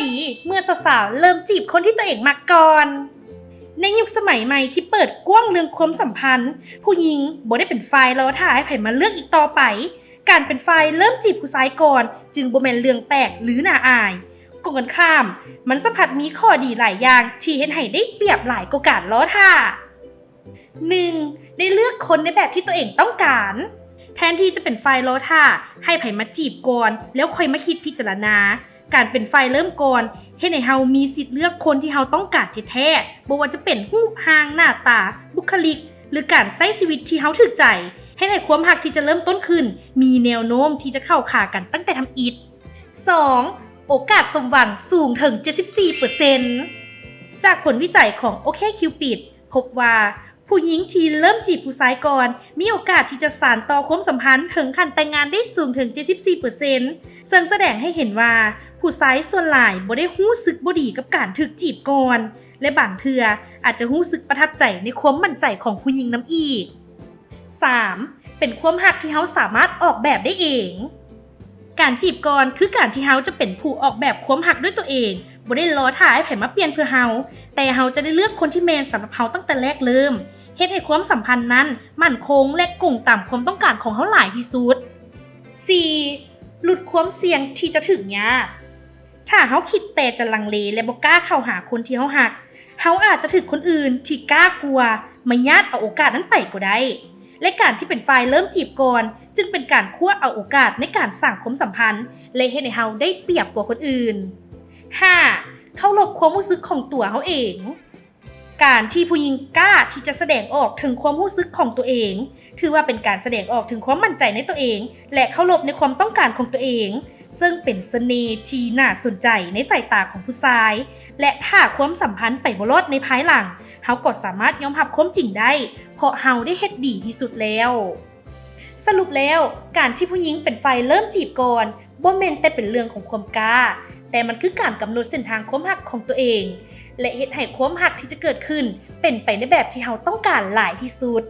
ດີເມື່ອສາວໆເລີ່ມຈີບຄົນທີ່ຕົວເອງມັກກ່ອນ. ໃນຍຸກສະໄໝໃໝ່ທີ່ເປີດກວ້າງເລື່ອງຄວາມສຳພັນ, ຜູ້ຍິງບໍ່ໄດ້ເປັນຝ່າຍລໍຖ້າໃຫ້ໃຜມາເລືອກອີກຕໍ່ໄປ. ການເປັນຝ່າຍເລີ່ມຈີບຜູ້ຊາຍກ່ອນຈຶ່ງບໍ່ແມ່ນເລື່ອງແປກ ຫຼື ໜ້າອາຍ. ກົງກັນຂ້າມ, ມັນສຳພັດມີຂໍ້ດີຫຼາຍຢ່າງທີ່ເຮັດໃຫ້ໄດ້ປຽບຫຼາຍກວ່າການລໍຖ້າ. ໜຶ່ງ ໄດ້ເລືອກຄົນໃນແບບທີ່ຕົວເອງຕ້ອງການ. ແທນທີ່ຈະເປັນຝ່າຍລໍຖ້າໃຫ້ໃຜມາຈີບກ່ອນ ແລ້ວຄ່ອຍມາຄິດພິຈາລະນາ, ການເປັນຝ່າຍເລີ່ມກ່ອນເຮັດໃຫ້ເຮົາມີສິດເລືອກຄົນທີ່ເຮົາຕ້ອງການແທ້ໆ, ບໍ່ວ່າຈະເປັນຮູບຮ່າງ, ໜ້າຕາ, ບຸກຄະລິກ ຫຼື ການໃຊ້ຊີວິດທີ່ເຮົາຖືກໃຈ, ເຮັດໃຫ້ຄວາມຮັກທີ່ຈະເລີ່ມຕົ້ນຂຶ້ນມີແນວໂນ້ມທີ່ຈະເຂົ້າຂາກັນຕັ້ງແຕ່ທຳອິດ. ສອງ ໂອກາດສົມຫວັງສູງເຖິງເຈັດສິບສີ່ເປີເຊັນ. ຈາກຜົນວິໄຈຂອງ ໂອເຄຄິວປິດ ພົບວ່າ ຜູ້ຍິງທີ່ເລີ່ມຈີບຜູ້ຊາຍກ່ອນ ມີໂອກາດທີ່ຈະສານຕໍ່ຄວາມສຳພັນເຖິງຂັ້ນແຕ່ງງານໄດ້ສູງເຖິງເຈັດສິບສີ່ເປີເຊັນ, ເຊິ່ງສະແດງໃຫ້ເຫັນວ່າ ຜູ້ຊາຍສ່ວນຫຼາຍບໍ່ໄດ້ຮູ້ສຶກບໍ່ດີກັບການຖືກຈີບກ່ອນ ແລະ ບາງເທື່ອອາດຈະຮູ້ສຶກປະທັບໃຈໃນຄວາມໝັ້ນໃຈຂອງຜູ້ຍິງນຳອີກ. ສາມ ເປັນຄວາມຮັກທີ່ເຮົາສາມາດອອກແບບໄດ້ເອງ. ການຈີບກ່ອນຄືການທີ່ເຮົາຈະເປັນຜູ້ອອກແບບຄວາມຮັກດ້ວຍຕົວເອງ, ບໍ່ໄດ້ລໍຖ້າໃຫ້ໃຜມາປ່ຽນເພື່ອເຮົາ, ແຕ່ເຮົາຈະໄດ້ເລືອກຄົນທີ່ແມ່ນສຳລັບເຮົາຕັ້ງແຕ່ແລກເລີ່ມ, ເຮັດໃຫ້ຄວາມສຳພັນນັ້ນໝັ້ນຄົງ ແລະ ກົງຕາມຄວາມຕ້ອງການຂອງເຮົາຫຼາຍທີ່ສຸດ. ສີ່ ຫຼຸດຄວາມສ່ຽງທີ່ຈະຖືກຍາດ. ຖ້າເຮົາຄິດແຕ່ຈະລັງເລ ແລະ ບໍ່ກ້າເຂົ້າຫາຄົນທີ່ເຮົາຮັກ, ເຮົາອາດຈະຖືກຄົນອື່ນທີ່ກ້າກວ່າມາຍາດເອົາໂອກາດນັ້ນໄປກໍໄດ້. ແລະ ການທີ່ເປັນຝ່າຍເລີ່ມຈີບກ່ອນ ຈຶ່ງເປັນການຄວ້າເອົາໂອກາດໃນການສ້າງຄວາມສຳພັນ ແລະ ເຮັດໃຫ້ເຮົາໄດ້ປຽບກວ່າຄົນອື່ນ. ຫ້າ ເຄົາລົບຄວາມຮູ້ສຶກຂອງຕົວເຮົາເອງ. ການທີ່ຜູ້ຍິງກ້າທີ່ຈະສະແດງອອກເຖິງຄວາມຮູ້ສຶກຂອງຕົວເອງ ຖືວ່າເປັນການສະແດງອອກເຖິງຄວາມໝັ້ນໃຈໃນຕົວເອງ ແລະ ເຄົາລົບໃນຄວາມຕ້ອງການຂອງຕົວເອງ, ເຊິ່ງເປັນສະເໜ່ທີ່ໜ້າສົນໃຈໃນສາຍຕາຂອງຜູ້ຊາຍ. ແລະ ຖ້າຄວາມສຳພັນໄປບໍ່ລອດໃນພາຍຫຼັງ, ເຮົາກໍສາມາດຍອມຮັບຄວາມຈິງໄດ້, ເພາະເຮົາໄດ້ເຮັດດີທີ່ສຸດແລ້ວ. ສະຫຼຸບແລ້ວ, ການທີ່ຜູ້ຍິງເປັນຝ່າຍເລີ່ມຈີບກ່ອນ ບໍ່ແມ່ນແຕ່ເປັນເລື່ອງຂອງຄວາມກ້າ, ແຕ່ມັນຄືການກຳນົດເສັ້ນທາງຄວາມຮັກຂອງຕົວເອງ ແລະ ເຮັດໃຫ້ຄວາມຮັກທີ່ຈະເກີດຂຶ້ນເປັນໄປໃນແບບທີ່ເຮົາຕ້ອງການຫຼາຍທີ່ສຸດ.